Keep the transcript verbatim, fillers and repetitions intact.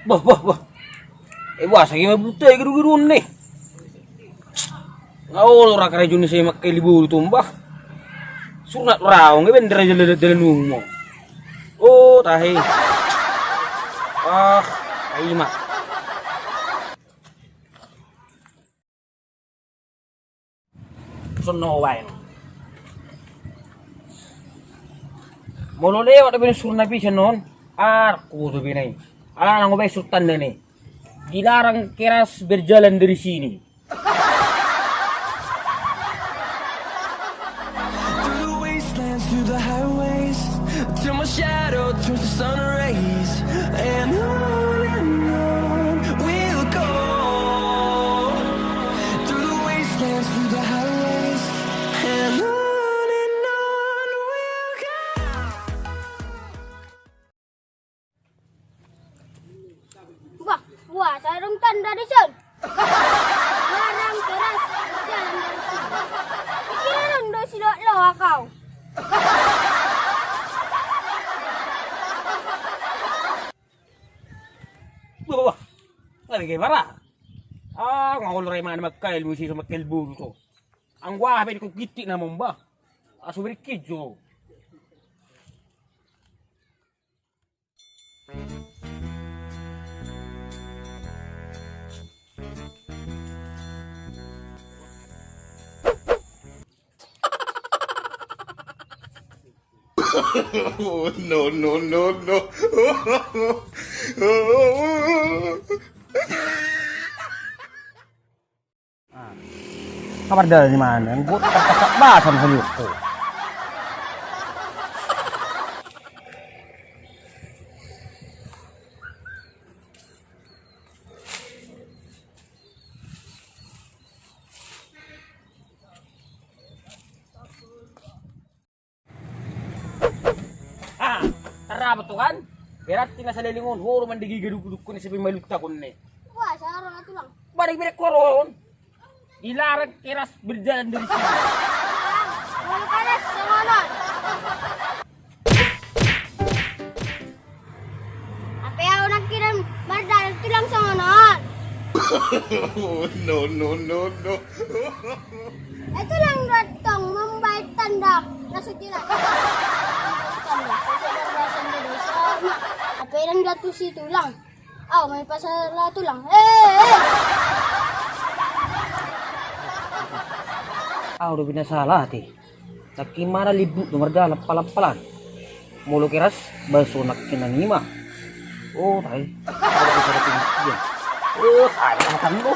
Bah, bah, bah. Eh, bah, sagi ma buta i geru-geru on ne. Nga olo ra karajo ni sai mangkaili boru tomba. Surnat raong, eh, bendera jala dalan umo. Oh, tahe. Ah, ai ma. Sonno baen. Molo lewat dope surna pisan on, arku dope nai. Ala nang obai surtan nai. Dilarang keras berjalan dari sini. Through the wastelands, through the highways, till my shadow turns to sun rays. And on and on we'll go. Through the wastelands, through the highways, and on and on we'll go. Wah, wah, sarung tanda di son. Larang keras, jalan dari sini. Pikiran do silok lo kau. Wah, wah, wah. Ngeri ke bara. Ah, ngawal reman makkail musi sama kelbu tu. Anggo aha pe di kukitik na momba. Asu berkijo. No, no, no, no. Kabar dalan di mana? Buat tak basan haliuku. Ah, tarabot tu kan? Berarti na saleleng on, horo mandegi gadukduk ni sepi malutta konne. Wah, saro na tulang. Badai berek koron. Dilarang keras berjalan dari sini. Molo keras songonon. Ape au nangkinan mardalan tulang songonon. No, no, no, no. Eh, tulang dottong mambaen tanda na so jelas. Tanda, so jelas bahasa Indonesia ma. Ape nang datu si tulang. Au ma i pasala tulang. Eh, eh. Au do bina salah ate. Nangkin ma na libut do mardalan palan-palan. Molo keras baso nangkinan i ma. Oh, tahe. Au do bina salah ate. Oh, tahe, makan do.